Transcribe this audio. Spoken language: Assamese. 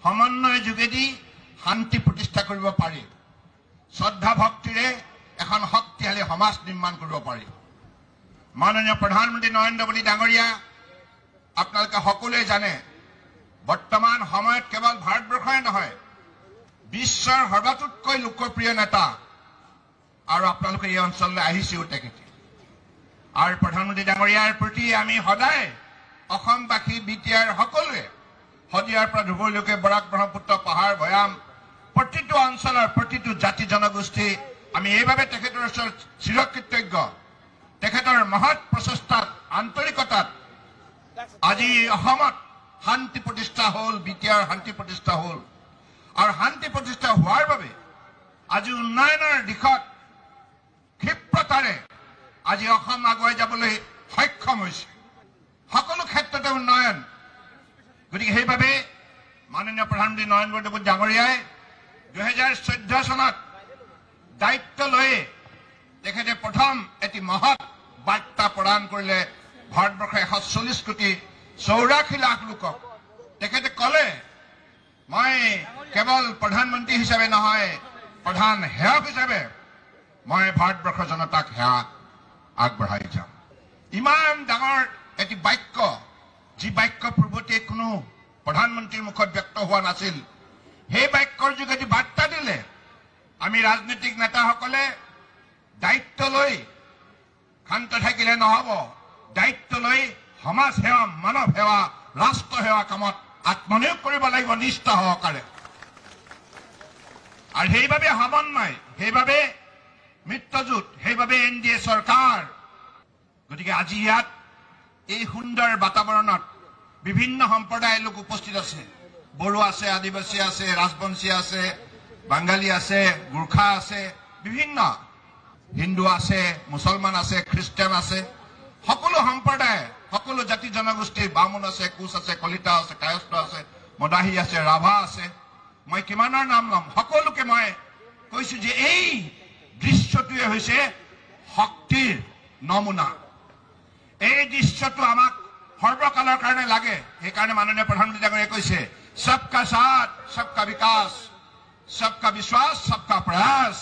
সমন্বয়ৰ যোগেদি শান্তি প্ৰতিষ্ঠা কৰিব পাৰি, শ্ৰদ্ধা ভক্তিৰে এখন শক্তিশালী সমাজ নিৰ্মাণ কৰিব পাৰি। মাননীয় প্ৰধানমন্ত্ৰী নৰেন্দ্ৰ মোদী ডাঙৰীয়া, আপোনালোকে সকলোৱে জানে, বৰ্তমান সময়ত কেৱল ভাৰতবৰ্ষই নহয়, বিশ্বৰ সৰ্বাতোতকৈ লোকপ্ৰিয় নেতা, আৰু আপোনালোকে এই অঞ্চললৈ আহিছেও তেখেতে। আৰু প্ৰধানমন্ত্ৰী ডাঙৰীয়াৰ প্ৰতি আমি সদায় অসমবাসী, বি টি আৰ সকলোৱে, শদিয়াৰ পৰা ধুবুৰীলৈকে, বৰাক, ব্ৰহ্মপুত্ৰ, পাহাৰ, ভৈয়াম, প্ৰতিটো অঞ্চলৰ প্ৰতিটো জাতি জনগোষ্ঠী আমি এইবাবে তেখেতৰ ওচৰত চিৰকৃতজ্ঞ। তেখেতৰ মহৎ প্ৰচেষ্টাত, আন্তৰিকতাত আজি অসমত শান্তি প্ৰতিষ্ঠা হ'ল, বি টি আৰ শান্তি প্ৰতিষ্ঠা হ'ল। আৰু শান্তি প্ৰতিষ্ঠা হোৱাৰ বাবে আজি উন্নয়নৰ দিশত ক্ষিপ্ৰতাৰে আজি অসম আগুৱাই যাবলৈ সক্ষম হৈছে, সকলো ক্ষেত্ৰতে উন্নয়ন। গতিকে সেইবাবে মাননীয় প্ৰধানমন্ত্ৰী নৰেন্দ্ৰ মোদী ডাঙৰীয়াই 2014 চনত দায়িত্ব লৈ তেখেতে প্ৰথম এটি মহৎ বাৰ্তা প্ৰদান কৰিলে ভাৰতবৰ্ষৰ 140 কোটি 84 লাখ লোকক। তেখেতে ক'লে, মই কেৱল প্ৰধানমন্ত্ৰী হিচাপে নহয়, প্ৰধান সেৱক হিচাপে মই ভাৰতবৰ্ষৰ জনতাক সেৱা আগবঢ়াই যাম। ইমান ডাঙৰ এটি বাক্য, যি বাক্য পূৰ্বতে কোনো প্ৰধানমন্ত্ৰীৰ মুখত ব্যক্ত হোৱা নাছিল, সেই বাক্যৰ যোগেদি বাৰ্তা দিলে আমি ৰাজনৈতিক নেতাসকলে দায়িত্ব লৈ ক্ষান্ত থাকিলে নহ'ব, দায়িত্ব লৈ সমাজ সেৱা, মানৱ সেৱা, ৰাষ্ট্ৰ সেৱা কামত আত্মনিয়োগ কৰিব লাগিব নিষ্ঠা সহকাৰে। আৰু সেইবাবে সমন্বয়, সেইবাবে মিত্ৰজোঁট, সেইবাবে এন ডি এ চৰকাৰ। গতিকে আজি ইয়াত এই সুন্দৰ বাতাবৰণত বিভিন্ন সম্প্ৰদায়ৰ লোক উপস্থিত আছে। বড়ো আছে, আদিবাসী আছে, ৰাজবংশী আছে, বাঙালী আছে, গোৰ্খা আছে, বিভিন্ন হিন্দু আছে, মুছলমান আছে, খ্ৰীষ্টান আছে, সকলো সম্প্ৰদায়, সকলো জাতি জনগোষ্ঠীৰ বামুণ আছে, কোচ আছে, কলিতা আছে, কায়স্থ আছে, মদাহী আছে, ৰাভা আছে, মই কিমানৰ নাম ল'ম। সকলোকে মই কৈছো যে এই দৃশ্যটোৱে হৈছে শক্তিৰ নমুনা। এই দৃশ্যটো আমাক সৰ্বকালৰ কাৰণে লাগে। সেইকাৰণে মাননীয় প্ৰধানমন্ত্ৰী ডাঙৰীয়াই কৈছে, সবকা সাথ, সবকা বিকাশ, সবকা বিশ্বাস, সবকা প্ৰয়াস।